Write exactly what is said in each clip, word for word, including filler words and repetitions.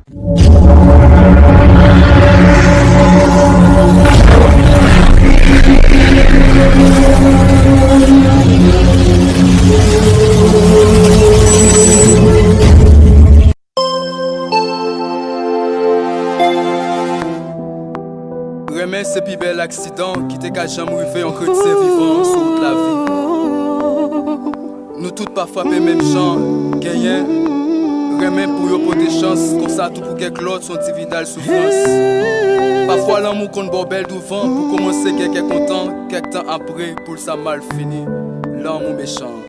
Renmen se pi bèl aksidan ki te ka janm rive yon kretyen vivan sou wout lavi. Nou tout pa frape menm jan, genyen renmen pou yo pote chans, konsa tou pou kèk lòt se yon dividal soufrans. Pafwa lanmou konn ba w bèl douvan pou kòmanse gen kè kontan, kèk tan apre pou l sa mal fini. Lanmou mechan.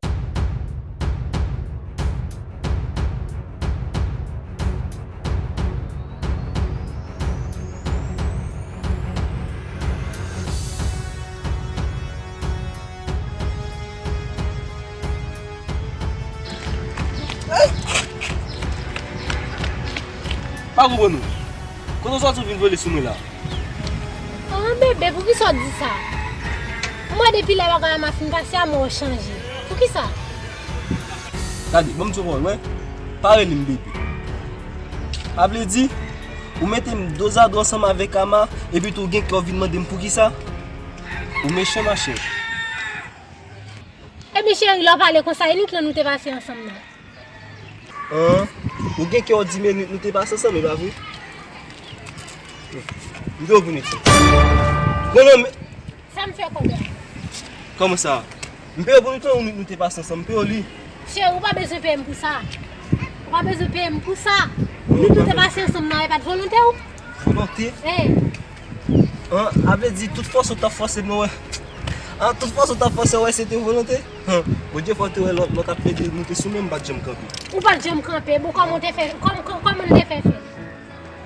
Pa konprann ou. Kote w sòti w vin vole sou mwen la? Ah, bebe, poukisa w di sa? Ou mwen depi lè bagay la fin pase a, mwen chanje. Poukisa? Gade, ban m di w pawòl, wè. Pa rele m bebe. Sa vle di, ou mete m dozado ansanm avèk Ama, epi tou w gen kè w vin mande m poukisa? Ou mechan, machè. Ebyen, cheri, lè w pale konsa, e nit lan nou te pase ansanm nan? An, ou gen kè w di m e nit nou te pase ansanm, e pa vre? M te yo pou nit sa. Non, non, men. Sa m fè kòb la? Kòman sa? M peye pou nit lan, ou nit nou te pase ansanm, m peye w li. Cheri, ou pa bezwen peye m pou sa. Ou pa bezwen peye m pou sa. Nit nou te pase ansanm nan, e pa t volonte w. Volonte? Ey. An, sa vle di tout fòs ou t ap fòse m nan, wè. An, tout fòs ou t ap fòse, wè, se te volonte. An, Bondye fè w te wè lè, lè w t ap plede, nou te sou men, m pa t janm kanpe. Ou pa t janm kanpe, bon, kòman w te fè, kòm, kòm, kòman n te fè fè?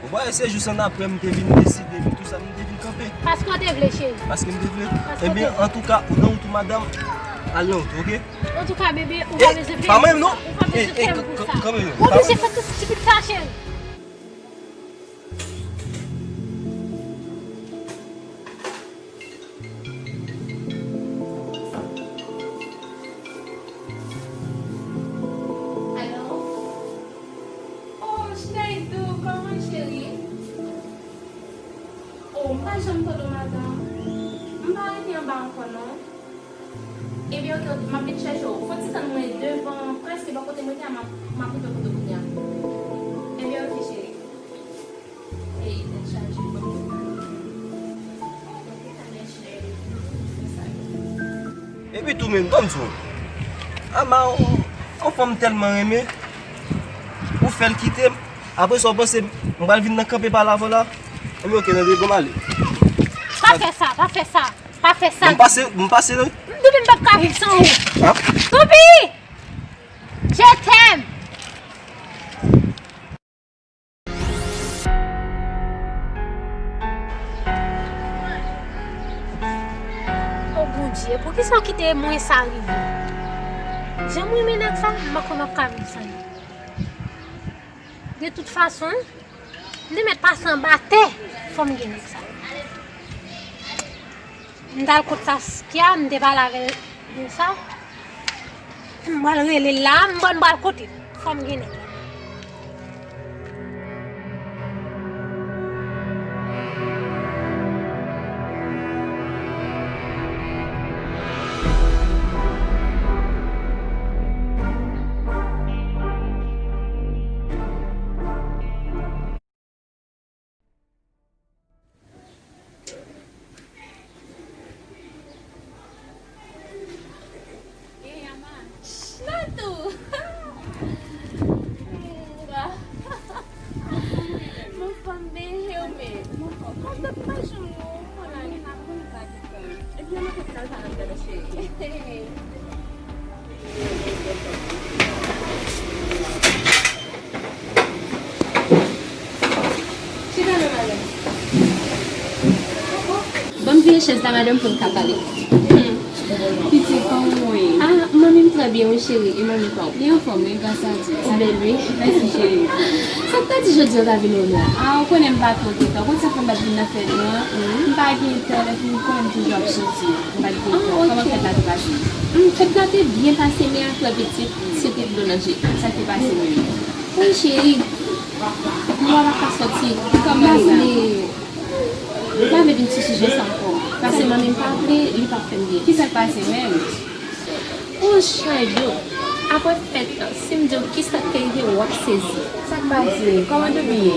Ou pa wè se jis annapre m te vin deside, epi tou sa, m te vin kanpe. Paske w te vle, cheri. Paske m te vle. Paske w te vle. Ebyen, antouka, ou nan wout ou, madanm, al nan wout ou, oke? Antouka, bebe, ou pa bezwen peye m pou sa. Ou pa bezwen peye m pou sa. Ou pa bezwen fè tout stipid sa, cheri. Alo? Oh, Schneidou, kòman, cheri? Oh, m pa janm tande w, madanm. M pa rete anba ankò, non. Ebyen, oke, oke, m ap vin chèche w. Fò ti tann mwen devan, prèske bò kote m rete a, m ap, m ap rive kote w kounye a. Ebyen, oke, cheri. Ey, tèt chaje, ban m kontan. Epi tou menm, ban m di w. Ama, yon fanm m tèlman renmen, ou fè l kite m. Apre sa, w panse m pral vin nan kanpe pale avè w la? Ebyen, oke, tande, bon, m ale. Pa fè sa, pa fè sa, pa fè sa. M pase, m pase, non? Doupi, m p ap ka viv san ou. An? Doupi! Je t'aime! O Bondye, poukisa w kite mwen sa rive? Jan m renmen nèg sa, m pa konn m ap ka viv san li. De tout fason, m te mèt pase anba tè, fò m gen nèg sa. M t al kot Saskia, m te pale avè l de sa. M pral rele l la, m pral, m pral kote l. Fò m gen nèg la. Natou! Mwen fanm de heumen. Mwen fanm de pa janm nou. Mwen la, mwen la, mwen la. Ebyen, nou konn sa, sa nan tèt cheri. Chita non, madanm. Ban m vire chèz la, madanm, pou n ka pale. Pitit, kòman w ye? Ah, manmi m trè byen, wi, cheri. E manmi pa w? Li anfòm, wi, gras a Dye. Ou bèl, wi. Mèsi, cheri. Sa k ta di jodi a w ta vin wè m la? Ah, ou konnen m pa twò gen tan. Ou konn sa fè m pa t vin nan fèt mwen an? M pa gen tan, lè fini, ou konnen m toujou ap soti. M pa t gen tan. Kòman fèt la te pase? Hmm, fèt la te byen pase, men a trè pitit, se te dlo nan je. Sa k te pase menm? Wi, cheri. Mwen pa ka soti. Kòman sa? M pa vle vin sou sijè sa ankò. Paske manmi m pa vle, li pa fè m byen. Kisa k pase menm? O, Shaydo, apre fèt lan, si m di w kisa k te rive, w ap sezi. Sa k pase? Kòman Douby ye?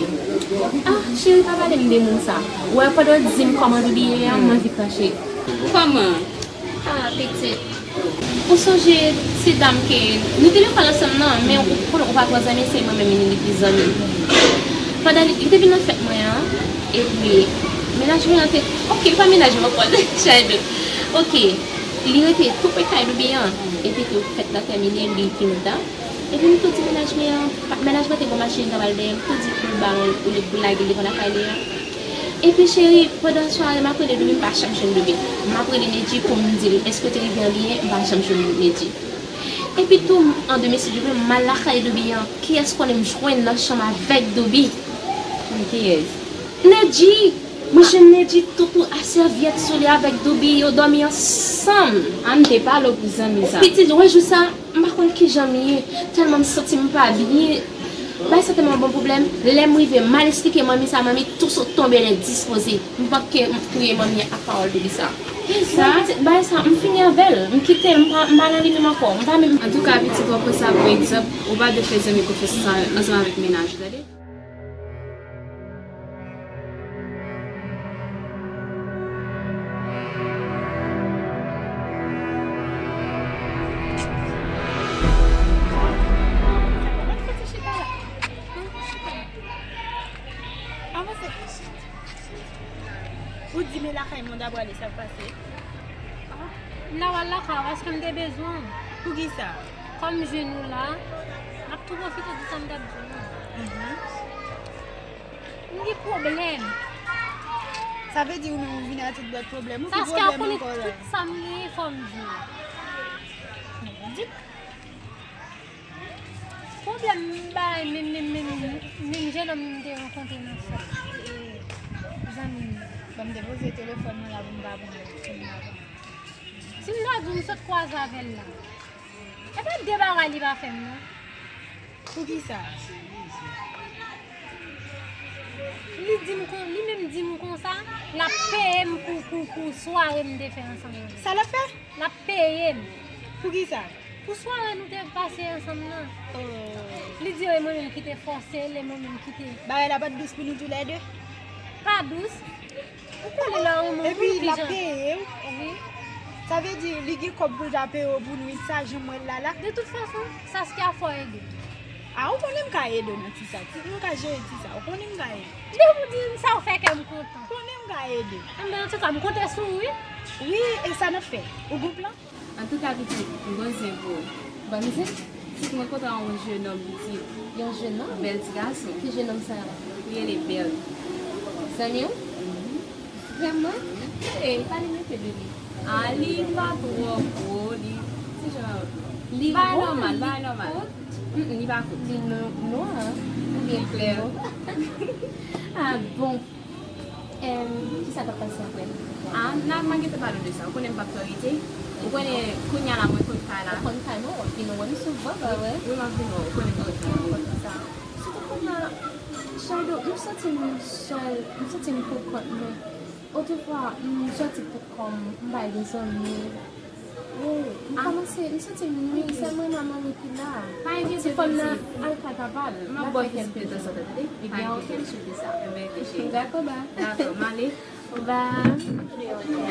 Ah, cheri, pa pale m de moun sa. Ou wè, pandan w di m kòman Douby ye a, m anvi krache. Kòman? Ah, pitit. Ou sonje ti dam ke nou te lekòl ansanm nan, men ou konnen ou pa twò zanmi, se mwen menm li pi zanmi. Pandan li, li te vin nan fèt mwen an, epi mennaj mwen an te, oke, li pa mennaj mwen ankò, Shaydo. Oke, li rete tou pre kay Douby an, epi tou fèt la tèmine, li fin dan. Epi m tou di mennaj mwen an, pa- mennaj mwen te gon machin, li t ap al dèyè, m tou di pou l ba l, olye pou l lage l devan lakay li an. Epi cheri, pandan sware, m ap rele Douby, m pa janm jwenn Douby. M ap rele Nedji pou m di l, èske w te rive an byen, m pa janm jwenn Nedji. Epi tou, an demen, si Dye vle, m al lakay Douby an, kiyès konnen m jwenn nan chanm avèk Douby? Kiyès? Nedji! Mwen jwenn Nedji toutou a sèvyèt sou li avèk Douby, yo dòmi ansanm. A m te pale w pou zanmi sa. Pitit, wè jou sa, m pa konn kijan m ye, tèlman m santi m pa byen. Bagay sa tèlman ban m pwoblèm. Lè m rive, m al esplike manmi sa, manmi tou sot tonbe endispoze. M panke m touye manmi an ak pawòl Douby sa. Sa, pitit, bagay sa, m fini avè l. M kite l, m pa, m pa nan li menm ankò. M pa menm. Antouka, pitit, w ap pran sa pou egzanp. Ou pa dwe fè zanmi konfyans ansanm avèk mennaj ou, tande? Avanse. Ou di men lakay mwen ta prale, sa k pase? M ta pral lakay ou paske m te bezwen w. Poukisa? Kòm m jwenn ou la, m ap tou pwofite di sa m t ap di w. Mhm. M gen pwoblèm. Sa vle di ou menm ou vin ak tout lòt pwoblèm. Ou ki pwoblèm ankò la? Tout sa m genyen fò m di w. Di. Pwoblèm m bay menm, menm, menm, menm jennonm m te rankontre nan fèt, e, zanmi m nan. Bon, m te poze telefòn mwen la pou m pa pran l, pou m pa pran l. Si m ta di w m sot kwaze avè l la. E pa de bagay li pa fè m non. Poukisa? Li di m kon, li menm di m konsa, l ap peye m pou, pou, pou sware m te fè ansanm avè l. Sa l ap fè? L ap peye m. Poukisa? Pou sware nou te pase ansanm nan. Oh. Li di e mwen menm ki te fòse l, e mwen menm ki te. Bagay la pa t dous pou nou toulède? Pa dous. Ou konnen lè yon moun. Epi l ap peye w. Wi. Sa vle di li gen kòb pou l ta peye w pou nwit sa, jan m wè l la la? De tout fason, Saskia fò ede. A, ou konnen m ka ede w nan ti sa. Ti, nou ka jere ti sa. Ou konnen m ka ede. Depi w di m sa, ou fè kè m kontan. Konnen m ka ede. Anben, antouka, m konte sou ou, wi. Wi, e sa n ap fè? Ou gon plan? Antouka, pitit, m gon zen pou ou. Ban m zen? Pitit, mwen kontre yon jennonm, pitit. Yon jennonm? Bèl ti gason. Ki jennonm sa a? Li rele Bèl. Zanmi w? Mhm. Vrèman? E, pale m enpe de li. A, li pa twò gwo, li ti jan. Li pa nòmal, li pa nòmal. Li kout? Mm, li pa kout. Li nwa oubyen klè? A bon. Em, kisa k ap pase apre? A, n a, m a gentan pale w de sa. Ou konnen m p ap twò rete. Ou konnen kounye a la mwen konn kay la. Ou konn kay mwen, w ap vin wè m souvan, pa vre? Wi, m ap vin wè w. Ou konnen m konn kay la, m konn sa. Sitou kounye a, Shaydo, m santi m sèl, m santi m poukont mwen. Otrefwa, m sòti pou kò m, m pa gen zanmi. Wi, m kòmanse, m santi m nwi, sèl mwen nan manmi ki la. Pa enkyete, ti fanm nan al kay papa l. M ap ba w vizit de tanzantan, tande? Ebyen, oke, m swete sa. Ebyen, oke, cheri. Dakò, ba. Dakò, m ale. Ba.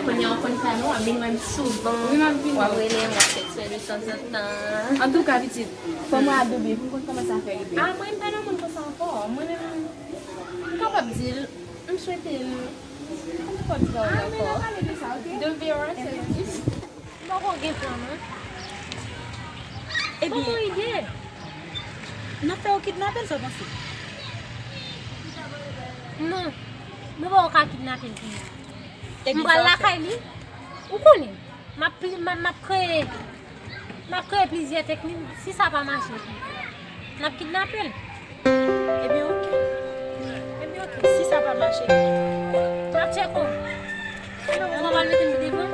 Kounye a, ou konn kay mwen, w ap vin wè m souvan. Wi, m ap vin wè w. W ap rele m, w ap tekste de tanzantan. Antouka, pitit, fò m wè Adobe pou m konn kòman sa fè rive. A, mwen, m pa nan moun konsa ankò. Mwen menm, m kapab di l, m swete l. Kòman fò di sa w ankò? De veran, se jis. M poko gen plan, non. Ebyen, kòman ide? N ap fè yo kidnape l, sa w panse? Non. Nou poko ka kidnape l kounye a. M pral lakay li. Ou konnen. M ap pli, m ap, m ap kreye, m ap kreye plizyè teknik. Si sa pa mache, n ap kidnape l. Ebyen, oke. Ebyen, oke. Si sa pa mache, n ap tcheke w. Ou pral mete m devan.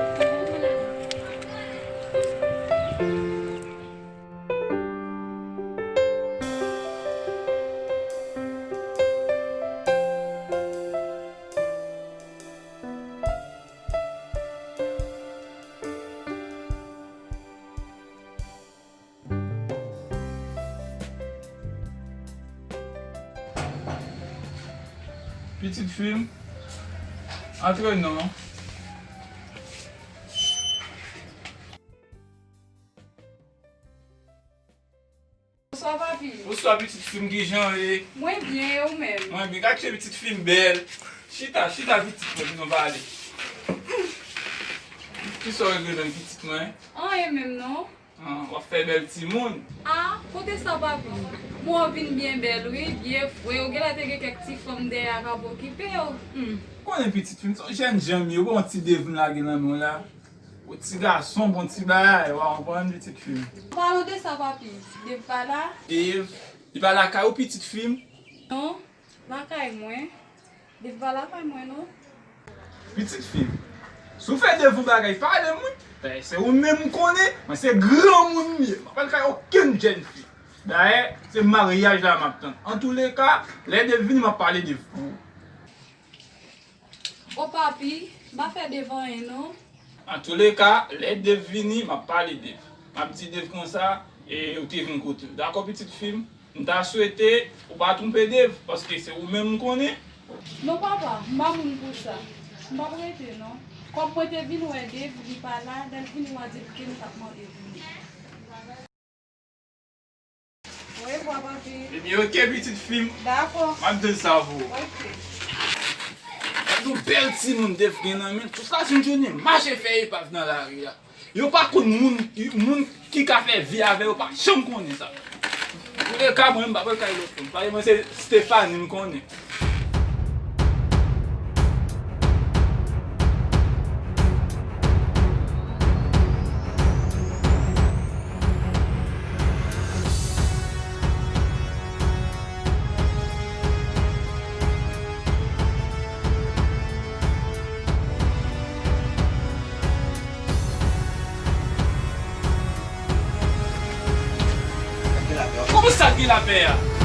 Pitit fi m, antre non. Bonswa, papi. Bonswa, pitit fi m, kijan w ye? Mwen byen, e ou menm? Mwen byen. Gad jan pitit fi m bèl. Chita, chita, pitit mwen, pou nou pale. Kisa w regle menm, pitit mwen? Anyen menm, non. Ah, w ap fè bèl timoun. Ah, kote sa, papi? Mwen vin byen bèl, wi, byen fre. Ou genlè te gen kèk ti fanm dèyè a k ap okipe w. Hmm. Konnen pitit fi m, se yon jèn jan m ye, ou wè yon ti dev m lage nan men w la. Ou ti gason, bon ti bagay, w a konprann, pitit fi m. Palan de sa, papi, dev pa la? Dev, li pa lakay ou, pitit fi m? Non. Lakay mwen. Dev pa lakay mwen, non. Pitit fi m, si w fè dev yon bagay, pale m, wi. Dayè, se ou menm m konnen, mwen se granmoun m ye. M pa pral kay okenn jèn fi. Dayè, se maryaj la m ap tann. Antouleka, lè dev vini, m ap pale dev pou ou. O papi, m pa fè dev anyen, non. Antouleka, lè dev vini, m ap pale dev. M ap di dev konsa, e ou te vin kote w. Dakò, pitit fi m? M ta swete ou pa twonpe dev, paske se ou menm m konnen. Non, papa, m pa moun pou sa. M p ap rete, non. Kòm mwen te vin wè dev, li pa la, lè l vini, w a di l ke m t ap mande vini. Orevwa, papi. Ebyen, oke, pitit fi m. Dakò. M ap di l sa pou ou. Oke. Gad yon bèl timoun dev gen nan men l. Tout la, se yon jounen mache fè epav nan lari a. Yo pa konn moun, moun ki ka fè vi avè yo, pa janm konnen sa. Antouleka, mwen, m pa pral kay lòt moun. Paske mwen, se Stephanie m konnen. Kòman sa gen lapè a?